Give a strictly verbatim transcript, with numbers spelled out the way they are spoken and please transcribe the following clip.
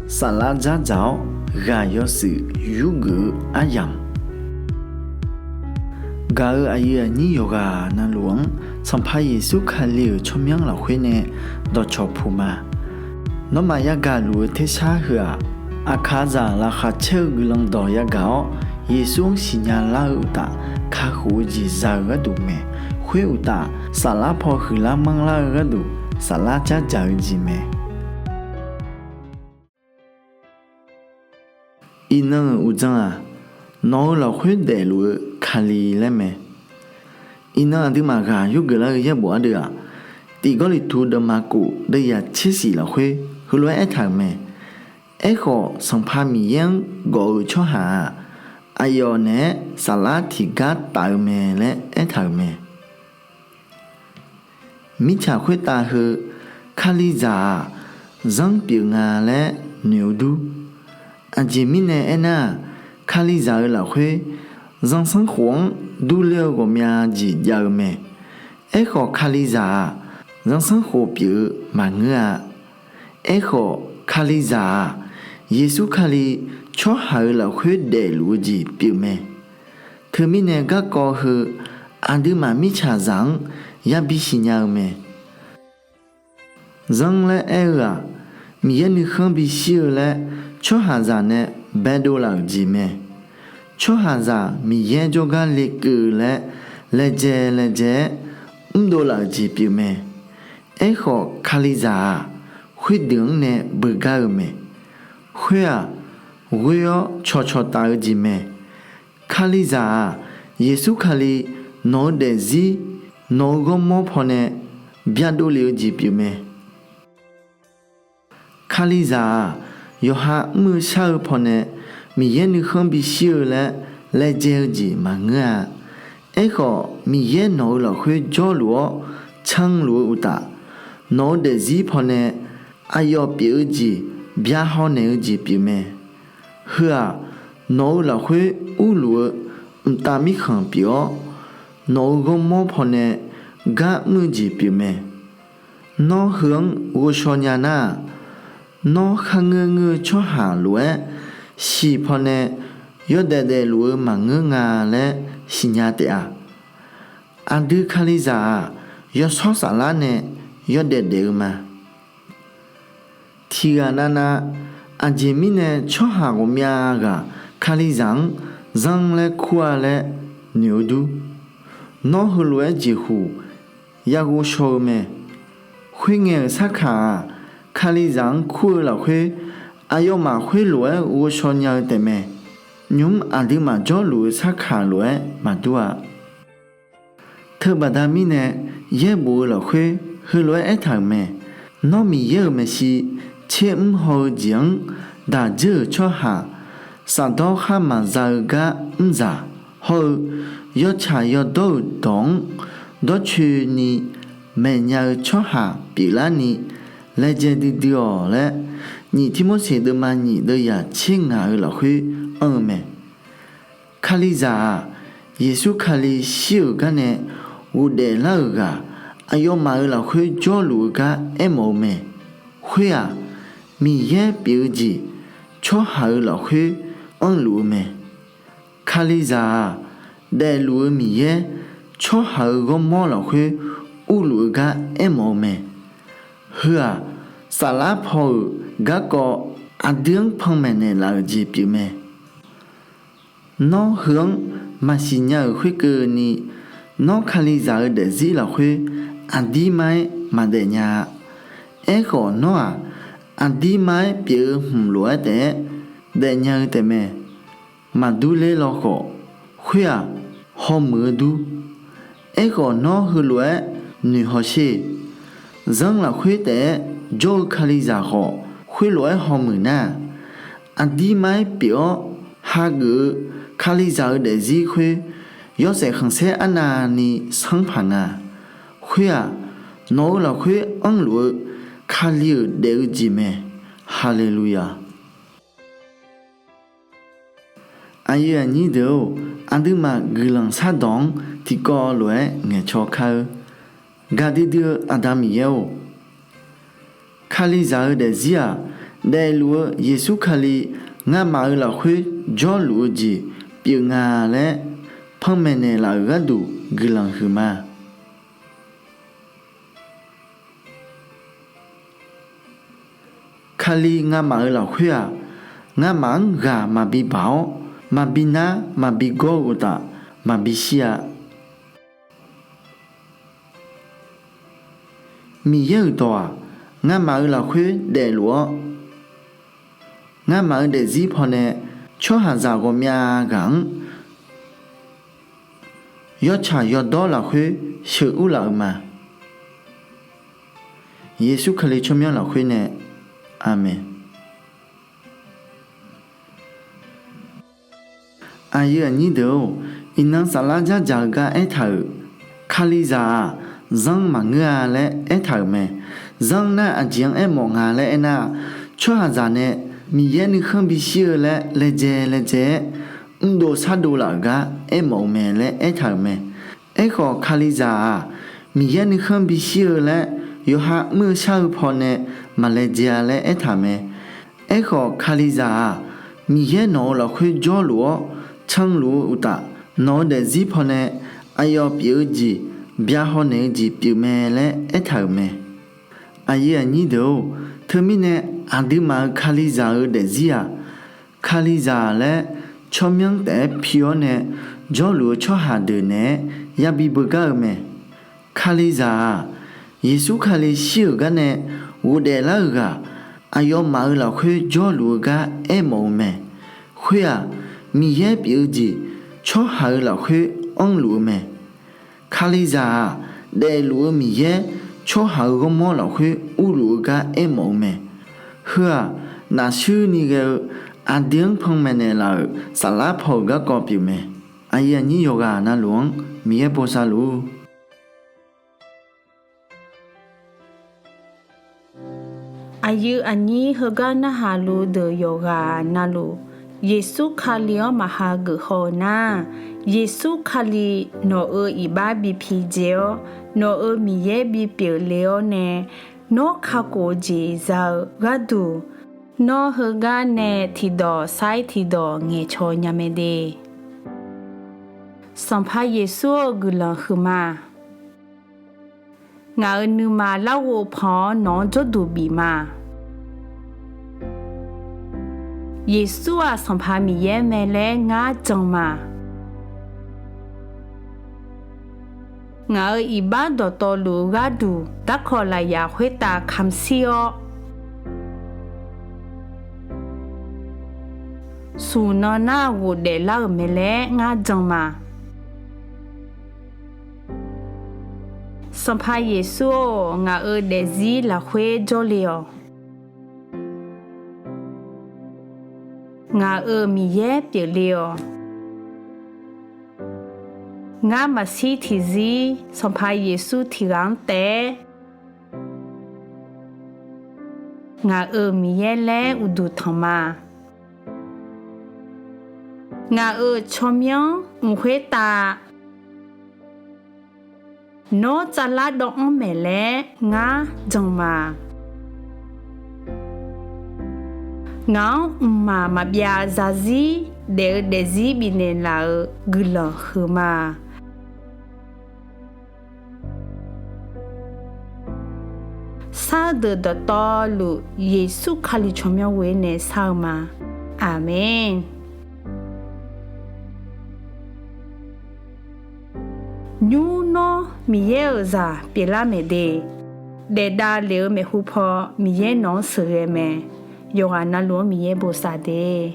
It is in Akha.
Saflar dzardzaq-awr ghaq yawshuif yurgeuf-eu aryamq, gaq-euq aqyuif aqnyir yawqghaq navluf-anr Sanqpaq Yeqsur Kali-euq tsawrmyanr lafkhoer nae dawqcawq puq ma. Nawmaf yagaq luf-eu tersar heu-aq, aqkaqzaq laqkhaq caer-eu guiqlanq dawq yagaq-awr, Yeqsur-anr siqnya lar-eu uqtaf, kakhof-eu jeq za-eu gharduq mae. Khoer uqtaf, saflar paw huiqlar manrlar-eu gharduq, saflar dzardzaq-eu jeq mae. Iqnan-euq uqdzan-aq, nawq-eu lafkhoer daefluf-eu Kali laer mae. Iqnan aqduimaf ghaq yurgeuf lar-eu yaerbof ardeuv-aq, Tiq Gawrliqtu deuvma kof deuvyaq tsershif lafkhoer heulof-aer aertaq-euq mae. Aerkhawf, Sanqpaq Miqyaer-anr gawf-eu tsawrhaq-aq, aqyawf naeq-aer saflar tiqgar taf-eu mae laer aertaq-euq mae. Mirtsaq khoertav heu, Kalizaq-aq zanr pyeuf nga laer noeq-eu dur. Aqjeq mirnae aernar-aq, Kalizaq-eu lafkhoer zanrsanrkhof-anr durler-eu ghawqmya jeq jav-eu mae. Aerkhawf, Kalizaq-aq zanrsanrkhof pyeuf-eu maqngeur-a. Aerkhawf, Kalizaq-aq Yeqsur Kali tsawrhaq-eu lafkhoer daefluf-eu jeq pyeufmae. Teumirnae garkawv heu aqduimaf mirtsaqzaq-anr yabi siqnya-eu mae. Zanr laer aer-eu-aq, Miqyaer nuikhanr bishir-eu laer tsawrhaqzaq nae baedov laf-euq jeq mae. Tsawrhaqzaq Miqyaer jawrgar lekeuv laer laejae laejae-aer mrdov laf-euq jeq pyeufmae. Aerkhawf, Kalizaq-aq khoerdeuq-anr nae beugar-eu mae. Khoer-aq, ghoer-awr cawqcawq taf-eu jeq mae. Kalizaq-aq Yeqsur Kali nawq-eu daefzir, nawq-eu ghawrmawr pawnae byadov lef-eu jeq pyeufmae. Kalizaq-aq yawqha mr-eu shar-eu pawnae Miqyaer nuikhanr bishir-eu laer laejae-eu jeq maqngeur-a. Aerkhawf, Miqyaer nawq-eu lafkhoer jawrluf-awr canluf-eu uqtaf, nawq-eu daefzir pawnae aqyawf pyeuf-eu jeq byahaw naeq-eu jeq pyeufmae. Heu-aq, nawq-eu lafkhoer urluf-eu mqtav mirkhanq pyeuf-awr, nawq-eu ghawrmawr pawnae gar mr-eu jeq pyeufmae. Nawr heu-anr ghovshaw nya nar-aq, nawr kharngeur ngeur-eu tsawrhaq lof-aer shiq pawnae yawdaef daefluf-eu maqngeur nga laer siqnya taef-a. Aqdui Kalizaq-aq yawshawr saflar nae yawdaef daef-eu ma. Tiqghaq navnav, aqjeq mirnae tsawrhaq ghawqmya ghaq Kalizaq-anr zanr laer kur-a laer noeq-eu dur. Nawr heulof-aer jeqhuq ya ghovshaw-eu mae. Khoerngae-euq sarkaq-aq, Kalizaq-anr kur-eu lafkhoer aqyawfmaf khoerlof-aer ghovshaw nya-eu taefmae. Nymq-mr aqduimaf jawrluf-eu sarkaq lof-aer maqdur-a. Teubaqda mirnae, yaerbof-eu lafkhoer heulof-aer aertaq-euq mae. Nawr Miqyaer-euq maeqshi tsermr haw-eu jeq-anr daq dzeur-euq tsawrhaq, shafdawr khar maqza-eu gar mrzaq hawr-eu, yawtsaq yawdawr-euq dawq-anr dawrcoeni maeqnya-eu tsawrhaq pyeuflarni laejae duidui-awq laer, nyiq Tirmorseq deuvma nyiq deuvyaq tser ngaq-eu lafkhoer anr-eu mae. Kalizaq-aq, Yeqsur Kali shir-euq garnae ghofdaef lar-euq ghaq, aqyawfmaf-euq lafkhoer jawrluf-eu gar aermawf-eu mae. Khoer-aq, Miqyaer pyeuf-eu jeq tsawrhaq-euq lafkhoer anrluf-eu mae. Kalizaq-aq, daefluf-eu Miqyaer tsawrhaq-euq ghawrmawr lafkhoer urluf-eu gar aermawf-eu mae. Heu-aq, saflar paw-euq garkawv aqdui-anr panmaeq naeqlaf-euq jeq pyeufmae. Nawr heu-anr maqsiq nya-euq khoerkeuvni, nawr Kalizaq-eu daefzir lafkhoer aqdirmar-aer maqdaef nya-a. Aerkhawf, nawr-aq, aqdirmar-aer pyeuf-eu hmq lof-aer taef-aer daefnya-eu taefmae. Maqdur ler law khawf, khoer-aq, hawmuiq-eu dur. Aerkhawf, nawr heulof-aer noeq hawsher. Zanr lafkhoer taef-aer jawr-eu Kalizaq khawf, khoerlof-aer hawmuiq nar-aq, aqdirmar-aer pyeuf-awr hageuf-eu Kalizaq-eu daefzir khoer, yawshaef khanqsaer arnavni sanrpaq nga. Khoer-aq, nawq-eu lafkhoer anrluf-eu Kali-euq daef-eu jeq mae. Haleluya! Aqyuif aqnyir deuq-or, aqduimaf guiqlanq shardawq-anr tiqkawv lof-aer ngaeqcaw kar-eur. Gaqdui dui-eu Aqda Miqyaer-or, Kalizaq-eu daefzir-aq, Daefluf-eu Yeqsur Kali ngamaf-euq lafkhoer jawrluf-eu jeq pyeuf nga laer panmaeq naeqlaf-euq gharduq guiqlanq huiqma. Kali ngamaf-euq lafkhoer-aq, ngamaf-anr ghaq maqbi baq-awr, maqbi nar maqbi gawr-eu uqtaf, maqbi shir-a. Miqyaer-euq dawq-aq, ngamaf-euq lafkhoer daefluf-awr, ngamaf-euq daefzir pawnae tsawrhaqzaq ghawqmya ghaq-anr yawtsaq yawdawr lafkhoer sheuqur laf-eu ma. Yeqsur Kali tsawrmyanr lafkhoer nae, Aqmeq. Aqyuif aqnyir deuq-or, iqnan saflar dzardzaq-eu gar aertaq-euq, Kalizaq-aq zanr maqngeur-a laer aertaq-euq mae. Zanr nar aqjeq-anr aermawf nga laer aernar-aq, tsawrhaqzaq nae Miqyaer nuikhanr bishir-eu laer laejae laejae-aer mrdov shardov laf-euq gar aermawf-eu mae laer aertaq-euq mae. Aerkhawf, Kalizaq-aq Miqyaer nuikhanr bishir-eu laer yawqha mr-eu shar-eu pawnae maqlaejae-a laer aertaq mae. Aerkhawf, Kalizaq-aq Miqyaer nawq-euq lafkhoer jawrluf-awr canluf-eu uqtaf, nawq-eu daefzir pawnae aqyawf pyeuf-eu jeq, byaqhaw naeq-eu jeq pyeufmae laer aertaq-euq mae. Aqyuif aqnyir deuq-or, teumirnae aqduimaf-euq Kalizaq-eu daefzir-aq, Kalizaq laer tsawrmyanr taef-aer pi-awr nae jawrluf-eu tsawrhaq deuq naeq-aer yabi beugar-eu mae. Kalizaq-aq, Yeqsur Kali shir-euq garnae ghofdaef lar-eu ghaq, aqyawfmaf-euq lafkhoer jawrluf-eu gar aermawf-eu mae. Khoer-aq, Miqyaer pyeuf-eu jeq tsawrhaq-euq lafkhoer anrluf-eu mae. Kalizaq-aq, daefluf-eu Miqyaer tsawrhaq-euq ghawrmawr lafkhoer urluf-eu gar aermawf-eu mae. Heu-aq, nafshuir ni ghae-eu aqdui-anr panmaeq naeqlaf-euq saflar paw-euq garkawv pyeufmae. Aqyuif aqnyir yawqghaq navluf-anr Miqyaer bosav luf-ur. Aqyuif aqnyir heugar narhaq luf deuq yawqghaq navluf, Yeqsur Kali-anr maqha geuf haw-eu nar, Yeqsur Kali nawq-euq iqbax bi pidzae-awr, nawq-euq Miqyaer bipyeuf le-awr nae, nawr kakhof-eu jeq za-eu gharduq, nawr heugar nae tiqdawq sair tiqdawq ngaeqcawq nya mae de. Sanqpaq Yeqsur-eu guiqlanq huiqma. Ngaq-euq nuima larghov pan-awr nawq-anr jawrduq bif ma. Yeqsur-aq Sanqpaq Miqyaer mae laer ngar jan ma. Ngaq-euq iqbax dawqtawvluf-eu gharduq darkawq lafyaq khoertav kamq shir-awr, smq nan nar ghofdaef lar-euq mae laer ngar jan ma. Sanqpaq Yeqsur-or, ngaq-euq daefzir lafkhoer jawrle-awq. Ngaq-euq Miqyaer pyeufle-awq. Ngar maqshir tiqzir Sanqpaq Yeqsur tiq ghaq-anr taef-aer ngaq-euq Miqyaer laer uqduq tanq ma. Ngaq-euq tsawrmyanr mq khoertav nawr tsavlar dawvanr maeq laer ngar jan ma. Ngaq-anr mqmaq maqbyav zarzir daef-eu daefzir bifnaeq laf-euq guiqlanq huiqma. Sar-eu deuq dawqtawvluf Yeqsur Kali tsawrmyanr ghoer nae sar-eu ma. Aqmeq. Nymr nawr Miqyaer-euq zaq pyeuflar maeq de. Daefdav lef-eu maeqhu paw Miqyaer nawq-anr sheuqghae mae. Yawqghaq navluf-anr Miqyaer bosav de.